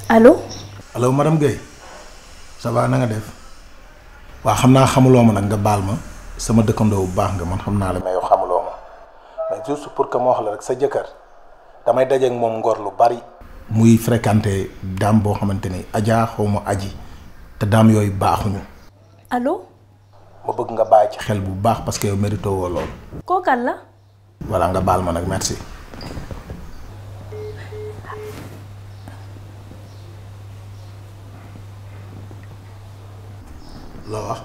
allo. allo madame Guèye ça va na nga def waa xam naa xamuloo ma nag nga baal ma sama dëkkandoo bu baax nga man xam naa la mais yow xamuloo ma mais juste pour que ma wax la rek sa jëkkër damay dajeek moom ngor lu bari. muy fréquenté daam boo xamante ni Adja xaw ma aji te daam yooyu baaxuñu. allo. ma bëgg nga bàyyi ci xel bu baax parce que yow mérito woo loolu. kookal la. voilà nga baal ma nag merci. loo wax.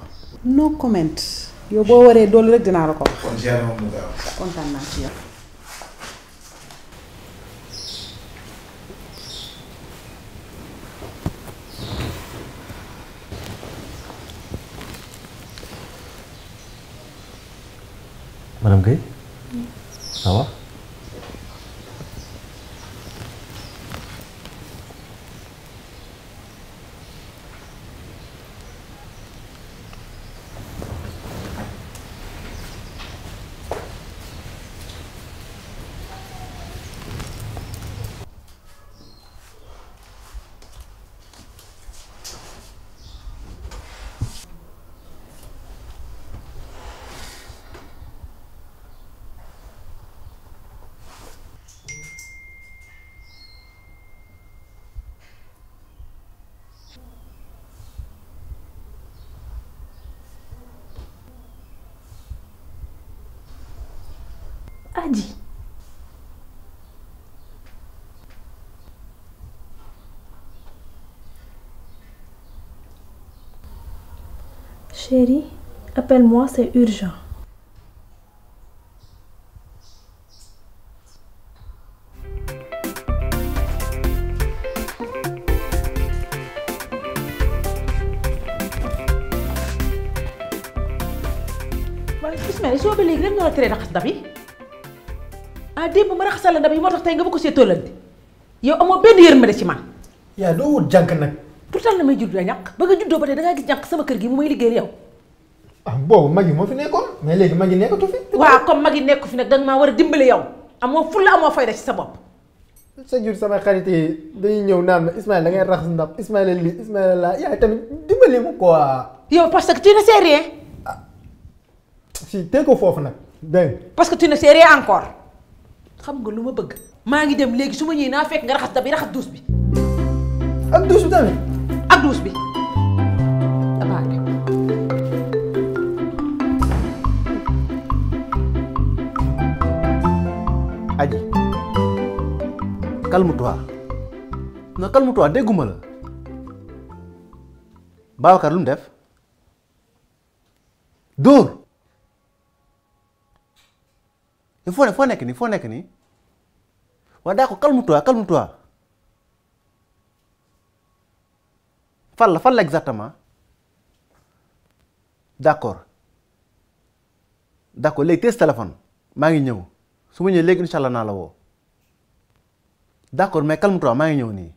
no comment yow boo waree doolu rek dinaa la ko wax. kon géré moom mu gaaw. kontaan naa ci yow. Madame Guèye, ça va? Adji. Chérie, appelle-moi, c'est urgent. waaye Ismaël soo ba léegi lan ñoo la teree raxas ndab yi ah démb ma raxasal la ndab yi moo tax tey nga bëgg ko see tollante yow amoo benn yërmande ci man. yaa doo wut jànk nag. pourtant la may judd ñàkk ba nga juddoo ba tey dangaa gis ñàkk sama kër gi mu may liggéeyal yow. ah boobu mag yi moo fi nekkoon mais léegi mag yi nekkatu fi. waaw comme mag yi nekku fi nag danga maa war a dimbali yow amoo fulla amoo fayda ci sa bopp. sa jur sama xarit yi dañuy ñëw naan ma Ismaël da ngay raxas ndab Ismaël lii Ismaël laa yaay tamit dimbali mu quoi. yow parce que tu ne sais rien. si teg ko foofu nag dégg nga. parce que tu ne sais rien encore xam nga lu ma bëgg. maa ngi dem léegi su ma ñëwee naa fekk nga raxas ndab yi raxas douche bi. ak douche bi tamit. ak douche bi damaa dem. Adji, calme-toi. Non, calme-toi, dégguma la. Babacar lu mu def? Dóor. Foo nekk nii? Waa d'accord, calme-toi. Fan la exactement? D'accord, léegi tey sa téléphone maa ngi ñëw su ma ñëwee léegi incha allah naa la woo d'accord mais calme-toi maa ngi ñëw nii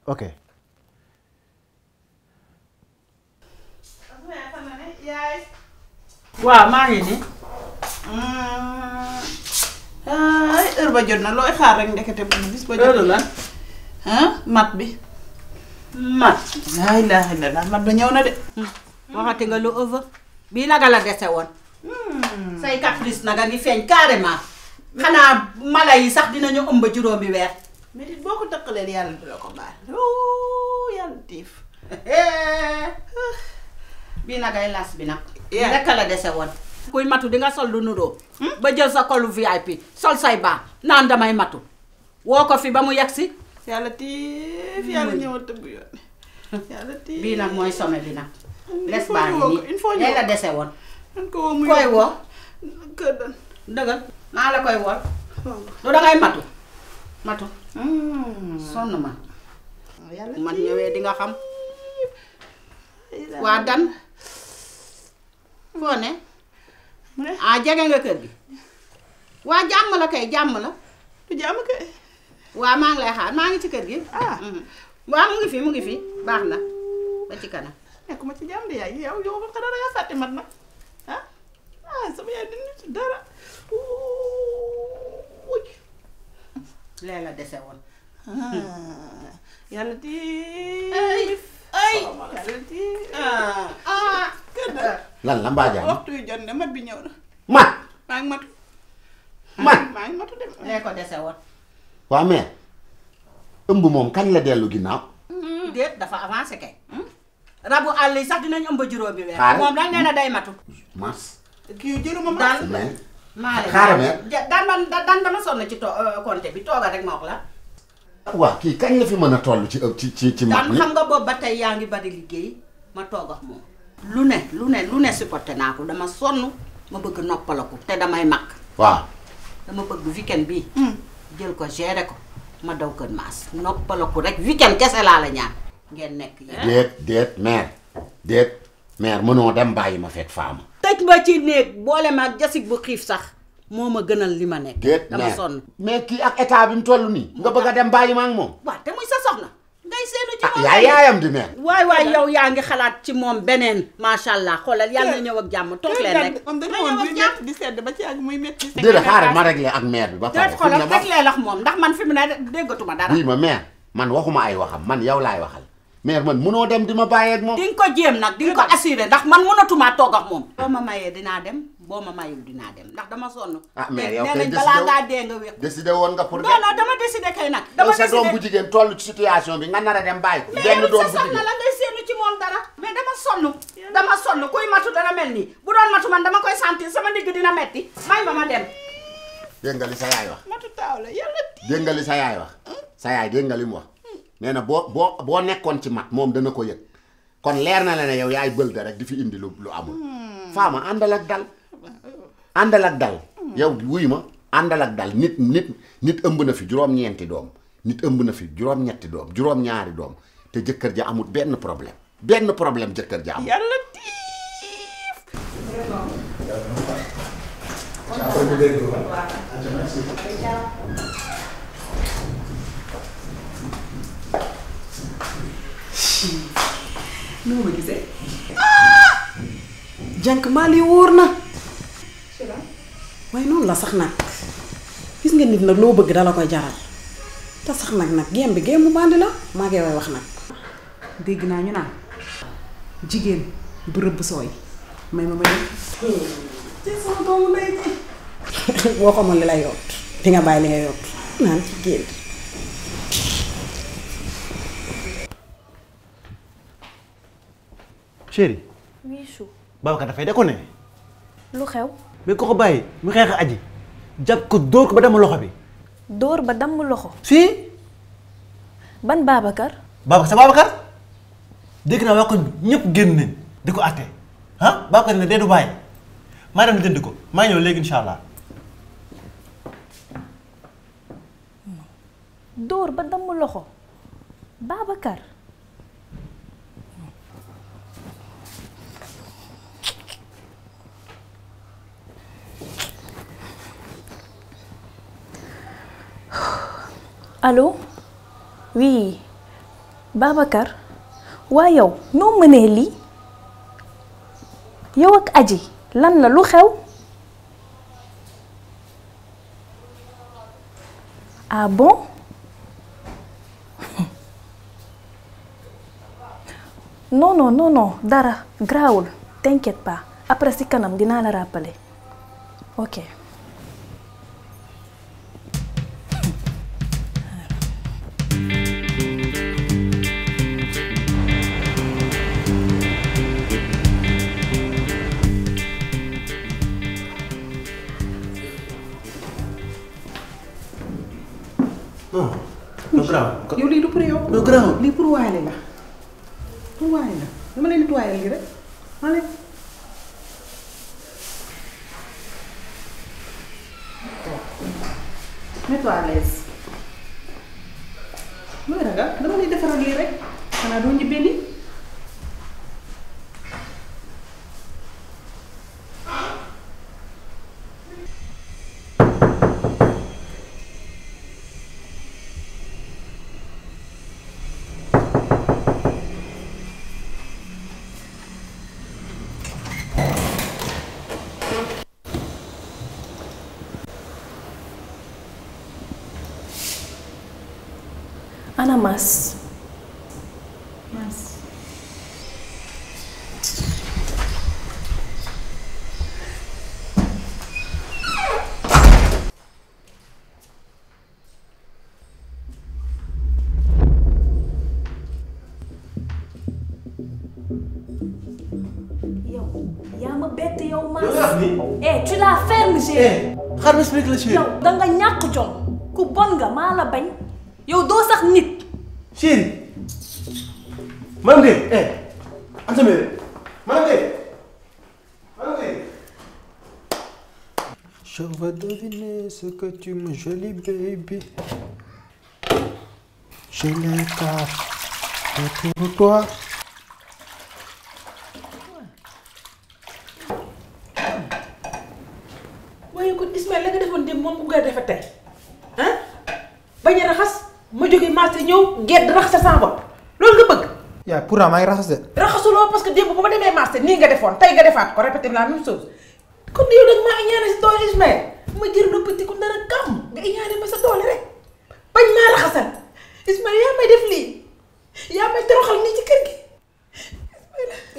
ok. waaw maa ngi nii. ay heure ba jot na looy xaar rek ndekete bu bis ba jot. heure lan. mat bi. mat. laa ilaaha illallaah mat ba ñëw na de. waxati nga lu ëpp bii naga la dese woon. say caprice naga ngi feeñ carrément. xanaa mala yi sax dinañu ëmb juróomi weer. mais it boo ko dëkkalee yàlla du la ko baal. yàlla tiif. bii nagay las bi nag. rekk la dese woon. kuy matu di nga sol lu nuroo. ba jël sa kolu VIP sol say baa naan damay matu. woo ko fi ba mu yegsi. yàlla tiif yàlla ñëwal tëbb yoon. yàlla tiif bii nag mooy sommet bi nag. les baa ngi nii lay la dese woon. koy woo. dëggal maa la koy wol. lu dangay matu. sonn ma. man ñëwee di nga xam. waa dan foo ne. jege nga kër gi. waa jàmm la kay jàmm la. du jàmm kay. waa maa ngi lay xaar maa ngi ci kër gi. waa mu ngi fi baax na ba ci kanam. nekkuma ci jàmm de yaay yow xanaa dangaa fàtte mat nag sama yaay dina ci dara. lee la dese woon yàlla tiif ay yàlla tiif lan la mbaa jaam waxtu yu jot ne mat bi ñëw na mat maa ngi matu mat maa ngi matu dem lee ko dese woon waa mère ëmb moom kañ la dellu ginnaaw déet dafa avancé kay rabu àll yi sax dinañ ëmb juróomi weer xaaral moom dañ nee na day matu mas kii jëluma ma daan mère maa leen xaaral mère daan dama sonn ci compte bi tooga rek ma wax la waa kii kañ la fi mën a toll ci mat daan mi xam nga boobu ba tey yaa ngi bari liggéey ma toog ak moom lu ne supporté naa ko dama sonn ma bëgg noppalaku te damay mag waaw dama bëgg weekend bii jël ko gérer ko ma daw kër maas noppalaku rek weekend kese laa la ñaan ngeen nekk yéen déet mère mënoo dem bàyyi ma fekk faama tëj ma ci néeg boole ma ak jasig bu xiif sax moo ma gënal li ma nekk déet dama sonn mais kii ak état bi mu toll nii nga bëgg a dem bàyyi ma ak moom waaw te muy sa soxna ngay seenu ci moom yaa yaayam di mère waay yow yaa ngi xalaat ci moom beneen macha allah xoolal yàlla na ñëw ak jàmm toog leen rek moom dañu woon buy métti di sedd ba ci ak muy métti déedéet xaaral ma réglé ak mère bi ba pare déet xoolal rek lee lax moom ndax man fi mu ne déggatuma dara oui ma mère man waxuma ay waxam man yow laay waxal mère man mënoo dem di ma bàyyi ak moom di nga ko jéem nag di nga ko assuré ndax man mënatumaa toog ak moom boo ma mayee dinaa dem boo ma mayul dinaa dem ndax dama sonn ah mère yow nee kay nañ balaa ngaa dee nga wér décidé woon nga pour non dama décidé kay nag yow dama sa doom décidé bu jigéen toll ci situation bi nga nar a dem bàyyi ko benn mais doom sa bu soxna jigéen la ngay seenu ci moom dara mais dama sonn kuy matu dana mel nii bu doon matu man dama koy sentir sama ndigg dina metti may ma dem dégg nga li sa yaay wax matu taaw la yàlla tiif dégg nga li sa yaay wax sa yaay dégg nga li mu wax nee na boo nekkoon ci mat moom dana ko yëg kon leer na la ne yow yaay bël da rek di fi indi lu amul faama àndal ak dal yow wuy ma àndal ak dal nit ëmb na fi juróom-ñeenti doom nit ëmb na fi juróom-ñetti doom juróom-ñaari doom te jëkkër ja amul benn problème jëkkër ja amul yàlla tiif noo ma gisee jànk maa lii wóor na waaye noonu la sax nag gis nga nit nag loo bëgg dala koy jaral te sax nag géem bi géem bu bandi la maa ngi way wax nag dégg naa ñu naan jigéen du rëbb sooy may ma dem ci sama doomu ndey ji boo xamoon li la yoot di nga bàyyi li nga yoot naan jigéen chéri oui chou. Babacar dafay déconné lu xew. mais ko bàyyi mu xeex aji jàpp ko dóor ko ba dama loxo bi dóor ba damm loxo. si ban Babacar. Babacar sa Babacar dégg naa waa ko ñëpp génn nañ di ko àtte ah Babacar ne dee du bàyyi maa dem jënd ko maa ñëw léegi incha allah. dóor ba damm loxo Babacar. allo oui Babacar waa yow noo mënee lii yow ak aji lan la lu xew ah bon non dara grawul t'inquiète pas après si kanam dinaa la rappeler ok. non grave. yow lii du pour yow. non grave. lii pour waale la pour waale la dama leen di waayal lii rek allez. mets-toi à l'aise. looy ragal dama lay defaral lii rek xanaa doo ñibbee nii. ana Mas. yaa ma bett yow Mas. Tu la fermes chérie. xaar ma expliqué la chérie. yow da nga ñàkk jom ku bon nga maa la bañ yow doo sax nit. chérie. Madame Gueye. am sa mère. Madame Gueye. Madame Gueye. Je veux deviner ce que tu me jolie baby. J'ai les cartes autour de toi. waaye kon Ismaël la nga defoon dem moom nga defa tey ah bañ a raxas ma jóge marché ñëw gedd raxas sa bopp loolu nga bëgg. yaa pourtant maa ngi raxas de. raxasuloo parce que démb bu ma demee marché nii nga defoon tey nga defaat ko répéter la même chose kon yow nag maa iñaane si doole Ismaël ma jër lu ko nar a gàmm nga iñaane ma sa doole rek bañ maa raxasal Ismaël yaa may def lii yaa may toroxal nii ci kër gi.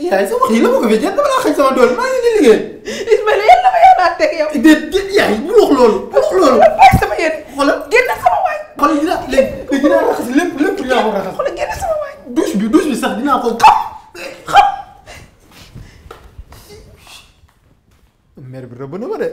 yaay sama wax yi la ma ko fi jël dama laa xañ sama doole maa ngi di liggéey. Ismaël yéen la ma yàlla teg yow. déet yaay bu wax loolu bu wax loolu. bàyyi sama yéen. xoolal génn sama waay. xoolal dinaa léegi dinaa raxas lépp dinaa ko raxas. xoolal génn sama waay. douche bi sax dinaa ko xam. mère bi rëbb na ma de.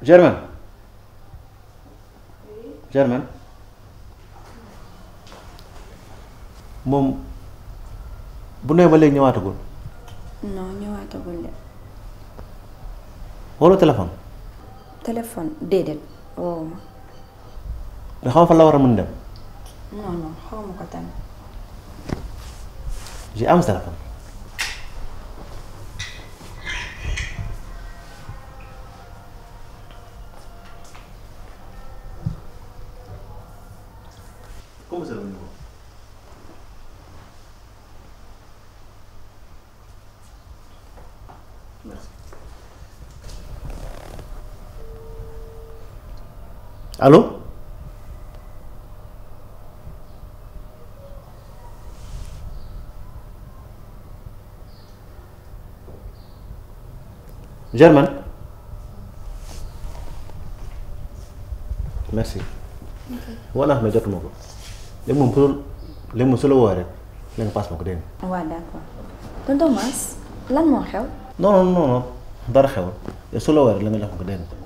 Germaine. Germaine. moom bu nee ba léegi ñëwaatagul. non ñëwaatagul de. wala téléphone. téléphone déedéet woowu ma. nga xam fan la war a mën dem. non non xaw ma ko tamit. j'ai am téléphone. Comment c'est le numéro? Merci. Allô? Germaine? Merci. Wala ma jotuma ko. léegi moom su la woo rek la nga paas ma ko dégg nga. waaw d'accord tonton Mass lan moo xew. non dara xewul yow su la woo rek la nga jox ma ko dégg nga.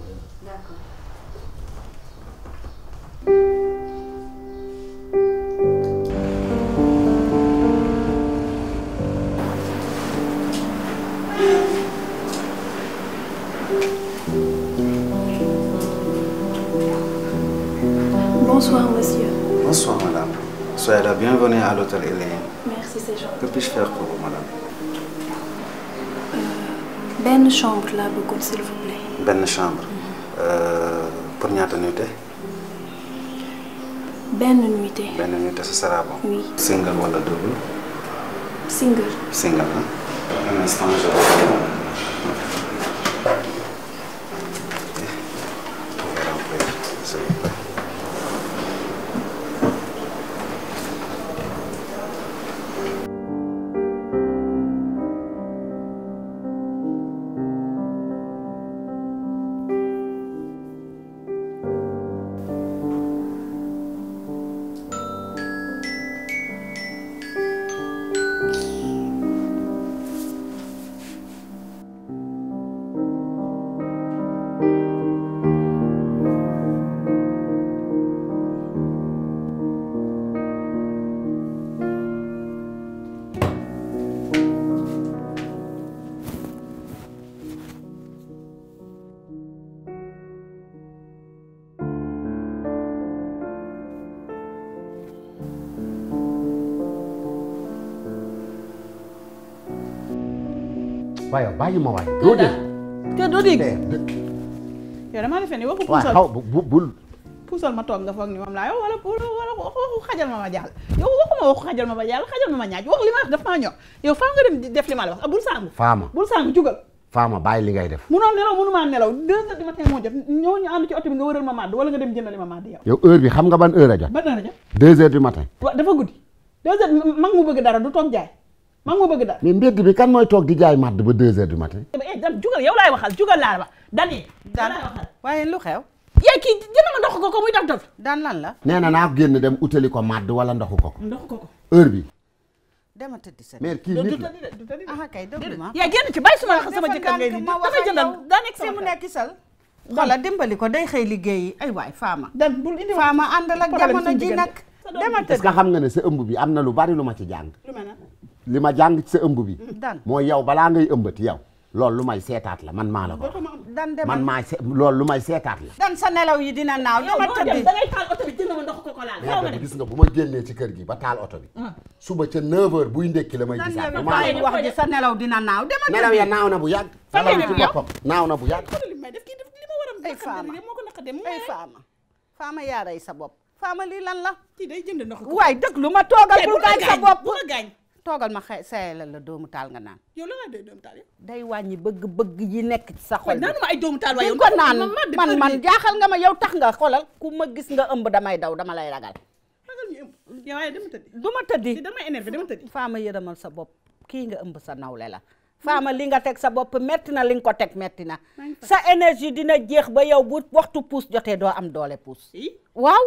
Bonsoir monsieur. Bonsoir madame. Soyez la bienvenue à l'hôtel Hélène. Merci, c'est gentil. Que puis-je faire pour vous, madame? Benn chambre laa bëggoon s'il vous plaît. Benn chambre. Pour ñaata nuitée? Benn nuitée. Benn nuitée, ce sera bon. Oui. Single wala double? Single. Single, hein? Un instant, je vais... S'il vous plaît. waaye bàyyi ma waay doo dégg. te doo dégg. yow damaa defe ni waxu puusal waaw bul. puusal ma toog nga foog ni moom laa yow wala waxu xajal ma jàll yow waxuma waxu xajal ma jàll xajal ma ñaaj wax li ma wax daf maa ñor yow faa nga dem def li ma la wax bul sàngu. bul sàngu jugal. Fama bàyyi li ngay def. munoo nelaw mënumaa nelaw 2 heures du matin moo jot ñoo ñu ànd ci oto bi nga wëral ma màdd wala nga dem jëndali ma màdd yow. yow heure bi xam nga ban heure a jot. ban heure a jot. 2 heures du matin. waaw dafa guddi 2 heures mag mu bëgg dara du toog jaay mag mu bëgg dara. mais mbedd bi kan mooy toog di jaay màdd ba 2 heures du matin. dan jugal yow laay waxal jugal laa wax dani daan waaye lu xew. yaay kii jënd ma ndox ko muy daf daf. daan lan la. nee na naa génn dem utali ko màdd wala ndoxu ko. ndoxu ko heure bi. dama tëddi sa. mais kii nit la ah kay déglu ma. yaa génn ci bàyyi suma wax sama jëkkër ngay di dafay jëndal daa nekk si mu nekk sal. xoola dimbali ko day xëy liggéeyi ay waay Fama. dan bul indi Fama àndal ak jamono ji nag. dama tëddi est-ce que xam nga ne sa ëmb bi am na lu bari lu ma ci jàng. li ma jàng ci sa ëmb bi. dan mooy yow balaa ngay ëmbati yow. loolu lu may seetaat la man maa la ko. dan man maa loolu lu may seetaat la. dan sa nelaw yi dina naaw dama tëddi. da ngay taal oto bi jënd ma ndox ko laal. mais gis nga bu ma génnee ci kër gi ba taal oto bi. suba ca 9h buy ndekki la may gisaat. dan yow wax ji sa nelaw dina naaw dama tëddi. nelaw ya naaw na bu yàgg. nelaw ci boppam naaw na bu yàgg. ay Fama ay Fama Fama yaaray sa bopp Fama lii lan la. kii day jënd ndox ko waay dëgg lu ma toogal bul gaañ sa bopp bu la gaañ. toogal ma sayalal la doomu taal nga naan. yow la nga doy doomu taal day wàññi bëgg-bëgg yi nekk ci sa xol. naanu ma ay doomu taal waaye yow ko naan man jaaxal nga ma yow tax nga xolal ku ma gis nga ëmb damay daw dama lay ragal. ragal ñu ëmb yow waaye dama tëddi. du ma tëddi dama énervé dama tëddi. Fama yërëmal sa bopp kii nga ëmb sa nawle la. Fama li nga teg sa bopp metti na li nga ko teg metti na. sa énergie dina jeex ba yow bu waxtu puus jotee doo am doole puus. waaw.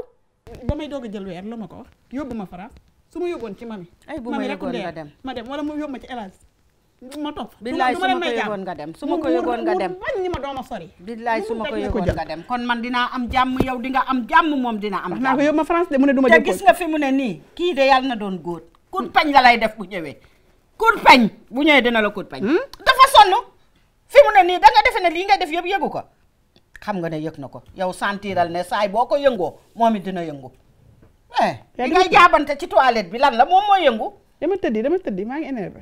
ba may doog a jël weer la ma ko wax yóbbu ma France su ma yóbboon ci mami. ay bu ma yëgoon nga dem ma dem wala mu yóbbu ma ci élage ma toog. billaay su ma ko yëgoon nga dem su ma ko yëgoon nga dem bañ ni ma dooma sori. billaay su ma ko yëgoon nga dem kon man dinaa am jàmm yow di nga am jàmm moom dina am. wax naa ko yóbbu ma France de mu ne du ma te gis nga fi mu ne nii kii de yàlla na doon góor kun pañ la lay def bu ñëwee kun pañ bu ñëwee dina la kun pañ dafa sonn fi mu ne nii da nga defe ne lii ngay def yëpp yëgu ko xam nga ne yëg na ko yow sentiral ne saay boo ko yëngoo moom it dina yëngu li ngay jaabante ci toilette bi lan la moom moo yëngu. dama tëddi maa ngi énervé.